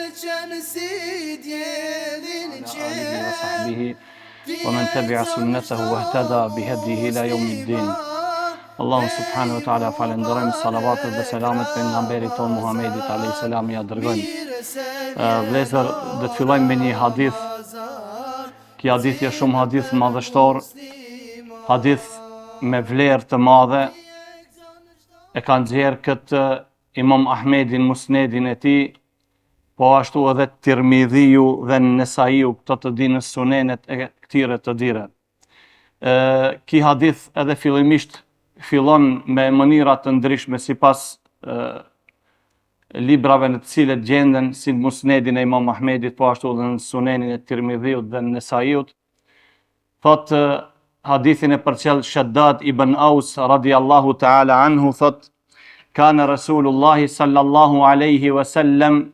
Shkëlqen si dielli në qiell Wa men tebi'a sunnetehu wahtada bi hedihi ila jeumiddin Allahun subhanahu wa ta'ala falenderojmë salavatet dhe selamet pejgamberit tonë Muhammedit alayhi salam ja dërgojmë. Vëllezër, do të fillojmë me një hadith. Ky hadith është shumë hadith madhështor, hadith me vlerë të madhe. E ka nxjerr këtë Imam Ahmedi n'Musnedin e tij, po ashtu edhe Tirmidhiu dhe Nesaiu, këto të dy në sunenet e këtyre të dyre. Ë ky hadith edhe fillimisht fillon me mënyra të ndryshme sipas ë librave në të cilët gjenden si në Musnedin e Imam Ahmedit, po ashtu edhe në Sunenin e Tirmidhiut dhe Nesaiut. Thotë hadithin e përcjell Shaddad ibn Aus radiallahu ta'ala anhu thotë Kana Rasulullahi sallallahu alaihi wasallam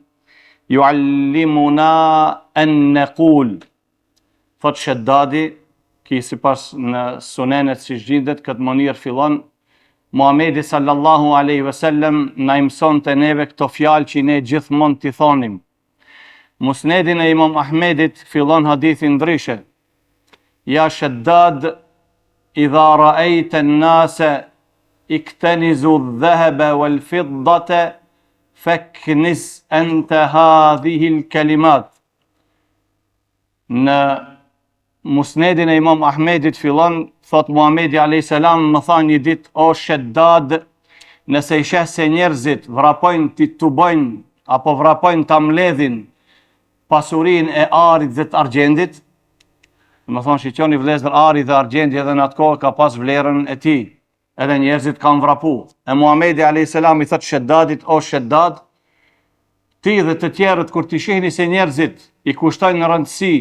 yuallimuna an naqul Thotë Shaddadi, ky sipas në sunenet si gjindet këtë mënyrë fillon Muhamedi sallallahu alaihi wasallam na i mësonte neve këto fjalë që ne gjithmonë t'i thonim. Musnedin e Imam Ahmedit fillon hadithi ndryshe. Ja Shaddad idha ra'ayta an-nasa iktanizu adh-dhahaba wal-fiddata fakniz anta hadhihi al-kalimat. Në Musnedin e Imam Ahmedit fillon, thot Muhamedi alayhis salam më tha një ditë o Sheddad, nëse i sheh se njerëzit vrapojnë t'i tubojnë apo vrapojnë ta mbledhin pasurinë e arit dhe të argjendit, domethonë shiqoni vëllezër ari dhe argjendi edhe në atë kohë ka pas vlerën e tij. Edhe njerëzit kanë vrapu. E Muhamedi alayhis salam i thot Sheddadit o Sheddad, ti dhe të tjerët kur t'i shihni se njerëzit i kushtojnë rëndësi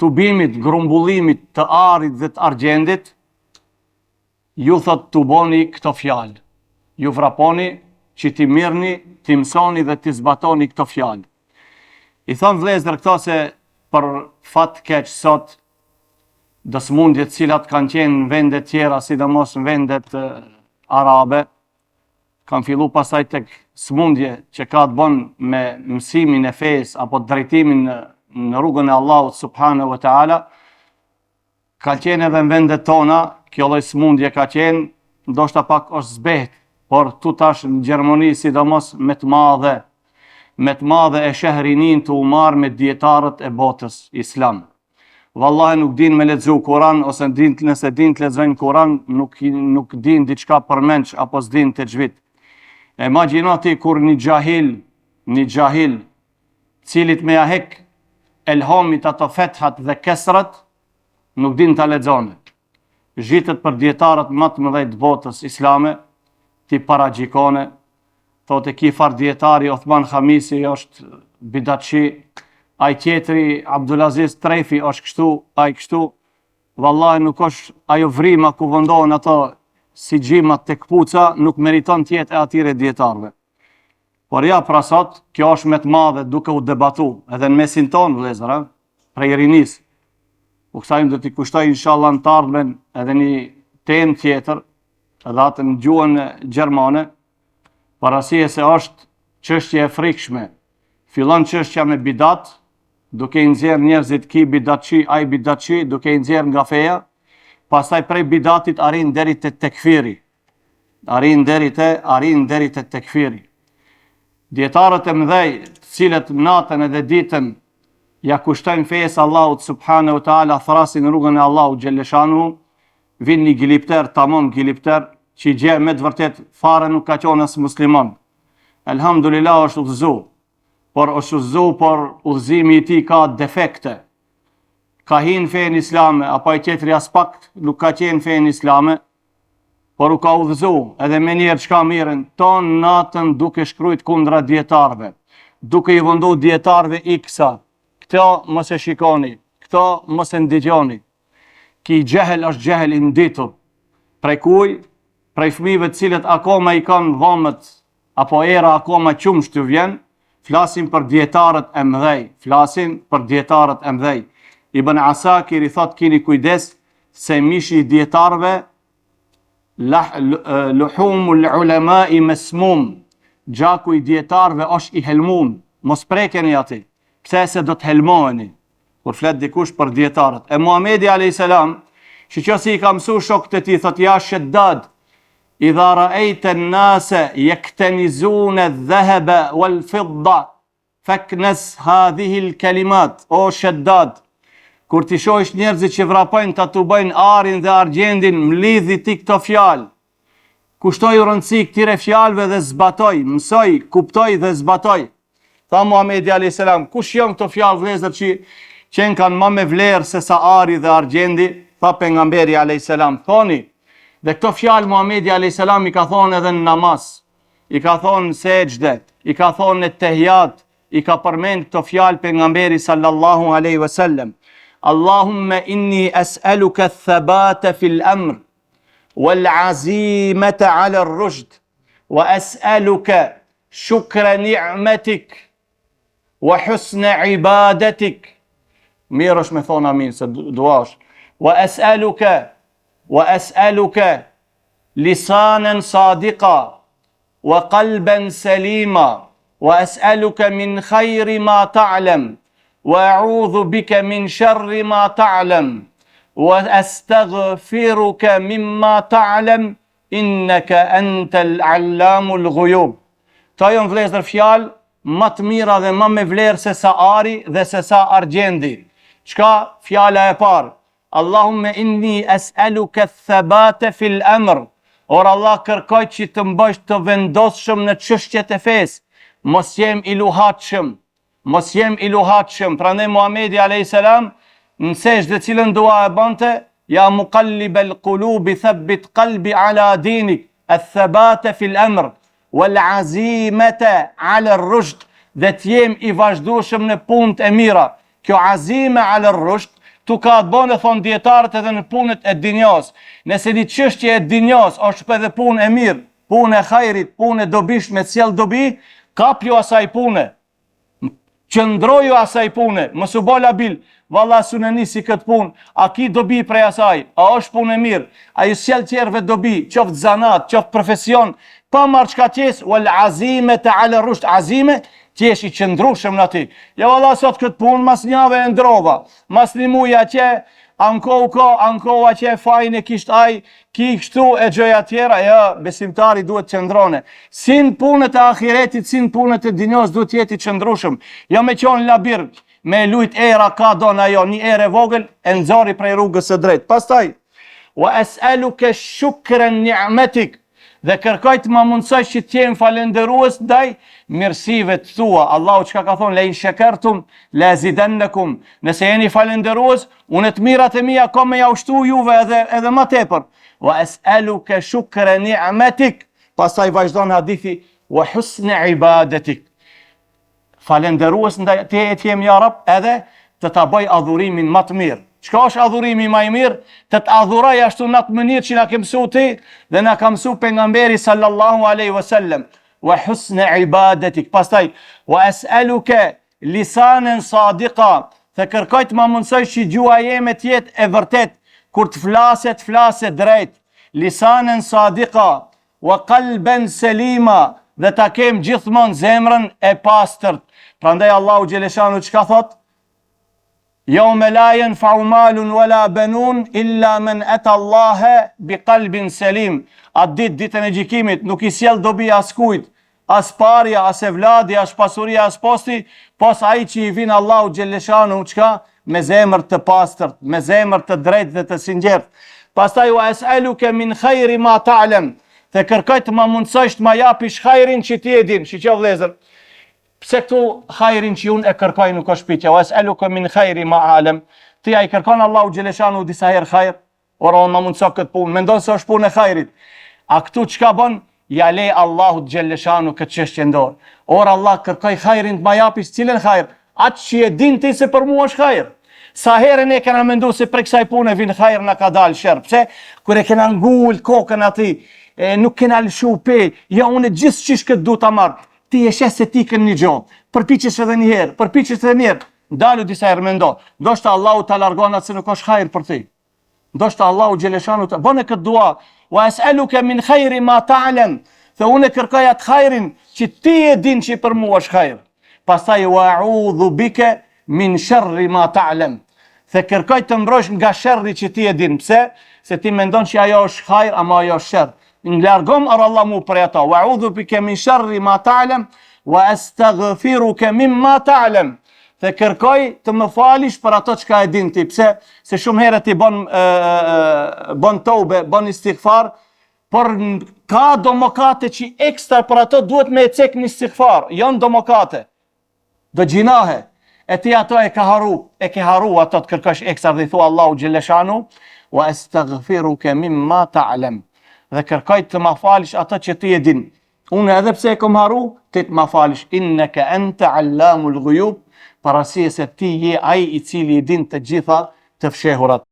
tubimit, grumbullimit të arit dhe të argjendit, ju thot tuboni këto fjalë. Ju vraponi që t'i mirrni, t'i mësoni dhe t'i zbatoni këto fjalë. I thom vëllezër këto se për fat keq sot do sëmundje të cilat kanë qenë në vende tjera, sidomos në vendet arabe, kanë fillu pastaj tek sëmundje që ka të bën me mësimin e fesë apo drejtimin në, në rrugën e Allahut subhanahu wa taala, ka qenë edhe në vendet tona, kjo lloj sëmundje ka qenë, ndoshta pak është zbeht, por tu tash në Gjermani sidomos me të madhe, me të madhe e sheh rininë tu u marrë me dijetarët e botës islam. Vallahi nuk din me lexu Kur'an ose din nëse din të lexojnë Kur'an, nuk nuk din diçka përmendsh apo s'din texhvid. E imagjino ti kur një xhahil, një xhahil, cilit me ja hek elhamit ato fethat dhe kesrat, nuk din ta lexone. Zhitet për dijetarët më të mëdhenj të botës islame, t'i paragjikone, Thotë ky far dijetari Othman Hamisi është bidatçi, ai tjetri Abdulaziz Trefi është kështu, ai kështu. Vallahi nuk është ajo vrima ku vendohen ato si xhimat te këpuca, nuk meriton të jetë e atyre dijetarëve. Por ja pra sot, kjo është me të madhe duke u debatu, edhe në mesin tonë, vëllezër, prej rinisë. Po kësaj do t'i kushtoj inshallah në të ardhmen edhe një temë tjetër, edhe atë në gjuhën gjermane, për arsye se është çështje e frikshme. Fillon çështja me bidat, duke i nxjerr njerëzit ky bidatçi, ai bidatçi, duke i nxjerr nga feja, pastaj prej bidatit arrin deri te tekfiri. Arrin deri te arrin deri te tekfiri. Dijetarët e mëdhej, të cilët natën edhe ditën ja kushtojnë fesë Allahut subhanahu wa taala thrasin rrugën e Allahut xhelleshanuhu, Vin një gilipter, tamam gilipter, që i gje me të vërtet fare nuk ka qenë as musliman. Elhamdulillah është udhëzu, por është udhëzu, por udhëzimi i tij ka defekte. Ka hi në fenë islame, apo ai tjetri aspak nuk ka qenë në fenë islame, por u ka udhëzu, edhe menjëherë çka mirren, ton natën duke shkrujt kundra dijetarëve, duke i vëndu dijetarëve iksa, këto mos e shikoni, këto mos e ndigjoni, Ky xhehel është xhehel i ndytur. Prej kuj? Prej fëmijëve të cilët akoma i kanë dhomët apo era akoma qumësht ju vjen, flasim për dijetarët e mëdhej, flasim për dijetarët e mëdhej. Ibn Asakiri thot kini kujdes se mishi i dijetarëve luhumul ulemai mesmum, gjaku i dijetarëve është i helmum. Mos prekeni aty. Pse se do të helmoheni. Kur flet dikush për dijetarët. E Muhamedi alayhis salam, shiqo si i ka mësu shokët e tij, thotë ja Sheddad, idha ra'ayta an-nasa yaktanizuna adh-dhahaba wal-fidda faknas hadhihi al-kalimat. O Sheddad, kur t'i shohësh njerëzit që vrapojnë ta tubojnë arin dhe argjendin, mlidhi ti këto fjalë. Kushtoju rëndësi këtyre fjalëve dhe zbatoj, mësoj, kuptoj dhe zbatoj. Tha Muhamedi alayhis salam, kush janë këto fjalë vëllezër që qenkan ma me vlerë se sa ari dhe argjendi? Tha pejgamberi alayhis salam, thoni. Dhe këto fjalë Muhamedi alayhis salam i ka thonë edhe në namaz, i ka thonë në sexhde, i ka thonë në tehijat, i ka përmend këto fjalë pejgamberi sallallahu alaihi wasallam. Allahumma inni as'aluka ath-thabata fil amr wal azimata ala ar-rushd wa as'aluka shukra ni'matik wa husna ibadatik. Mirë është me thonë amin se dua është. Wa as'aluka wa as'aluka lisanan sadiqa wa qalban salima wa as'aluka min khayri ma ta'lam wa a'udhu bika min sharri ma ta'lam wa astaghfiruka mimma ta'lam innaka antal allamul ghuyub. Këto janë vëllezër fjalë ma të mira dhe ma me vlerë se sa ari dhe se sa argjendi. Çka fjala e parë? Allahumme inni es'eluke thebate fil emr. Or Allah kërkoj që të më bësh të vendosshëm në çështjet e fesë. Mos jem i luhatshëm. Mos jem i luhatshëm. Prandaj Muhamedi alayhis salam në sexhde cilën dua e bënte, ja muqallibel qulubi thabbit qalbi ala dinik, eth-thebate fil emr. Wal azimete ala rushd dhe të jem i vazhdueshëm në punët e mira. Kjo azime ala rushd ktu ka të bënë thonë dijetarët edhe në punët e dinjos. Nëse një çështje e dinjos është edhe punë e mirë, punë e hajrit, punë e dobishme, sjell dobi, kapju asaj pune. Qëndroju asaj pune, mos u bo labil, valla s'un e nisi këtë punë, a ki dobi prej asaj, a është punë e mirë, a ju sjell tjerëve dobi, qoftë zanat, qoftë profesion, pa marrë çka t'jes, wal azimete ala rushd, azime, t'jesh i qëndrushëm në aty. Ja valla sot këtë punë, mas një jave e ndrova, mas një muji atje, ankohu ka, ankohu atje, fajin e kisht ai, Ki kështu e gjëja tjera, jo, besimtari duhet të qëndrone. Si në punët e ahiretit, si në punët e dinjos, duhet të jetë i qëndrushëm. Jo me qenë labil, me lujt era ka don ajo, një erë e vogël, e nxori prej rrugës së drejtë. Pastaj, wa es'eluke shukre ni'metik, dhe kërkoj të ma mundësoj që të jem falënderues ndaj mirësive të tua. Allahu çka ka thonë, le in shekertum, le ezidennekum. Nëse jeni falënderues, Unë të mirat e mia kam me jau shtu juve edhe edhe ma tepër. Wa es'eluke shukre ni'metik. Pastaj vazhdon hadithi wa husne ibadetik. Falenderues ndaj teje të jem ja Rab edhe të ta bëj adhurimin ma të mirë. Çka është adhurimi ma i mirë? Të të adhuroj ashtu në atë mënyrë që na ke mësu ti dhe na ka mësu pejgamberi sallallahu alaihi wasallam. Wa husne ibadetik. Pastaj wa es'eluke Lisanen sadika, dhe kërkoj të ma mundësojsh që gjuha jeme të jetë e vërtetë, kur të flase të flase drejt. Lisanen sadika, wa kalben selima, dhe ta kem gjithmonë zemrën e pastërt. Prandaj Allahu xheleshanu çka thot? Jeume la jenfau malun wala benun illa men eta Allahe bi kalbin selim. Atë ditë, ditën e gjykimit, nuk i sjell dobi askujt, as parja, as evladi, as pasuria, as posti, pos ai që i vin Allahut xheleshanu, çka? Me zemër të pastërt, me zemër të drejtë dhe të sinqertë. Pastaj wa es'eluke min khajri ma ta'lem, dhe kërkoj të ma mundësojsh të ma japish hajrin që ti e din. Shiqo vëllezër, Pse këtu hajrin që unë e kërkoj nuk është pyetja, wa es'eluke min khajri ma a'lem. Ti a i kërkon Allahut xheleshanu disa herë hajr? Ora ma mundëso këtë punë, mendon se është punë e hajrit. A këtu çka bën? Ja le Allahut xheleshanu këtë çështje në dorë. Ora Allah kërkoj hajrin të ma japish, cilën hajr? Atë që e din ti se për mua është hajr. Sa herë ne kena mendu se prej kësaj pune vin hajr na ka dalë sherr. Pse? Kur e kena ngul kokën aty, e nuk kena lëshu pe, ja unë gjithqysh këtë du ta marr. Ti e sheh se ti ikën një gjo. Përpiqesh edhe një herë, përpiqesh edhe një herë. Ndalu disa herë mendo. Ndoshta Allahu ta largon atë se nuk është hajr për ty. Ndoshta Allahu xheleshanu të bënë këtë dua. Wa es'eluke min khajri ma ta'lem. Dhe unë kërkoj atë hajrin që ti e din që për mua është hajr. Pastaj wa a'udhu bike min sharri ma ta'lem. Dhe kërkoj të mbrojsh nga sherri që ti e din. Pse? Se ti mendon që ajo është hajr, ama ajo është sherr. Më largom or Allah mu prej ato. Wa a'udhu bike min sharri ma ta'lem wa astaghfiruka mimma ta'lem. Dhe kërkoj të më falish për ato çka e din ti. Pse? Se shumë herë ti bën bën tobe, bën istighfar, por ka do mëkate që ekstra për ato duhet me e cek në istighfar, janë do mëkate. Do gjynahe. E ti ato e ka harru, e ke harru ato të kërkosh ekstra dhe i thua Allahu xhelleshanuhu wa astaghfiruka mimma ta'lem. Dhe kërkoj të ma falish ato që ti e din. Unë edhe pse e kom harru, ti të ma falish, inneke ente allamul gujub, për arsye se ti je ai i cili i din të gjitha të fshehurat.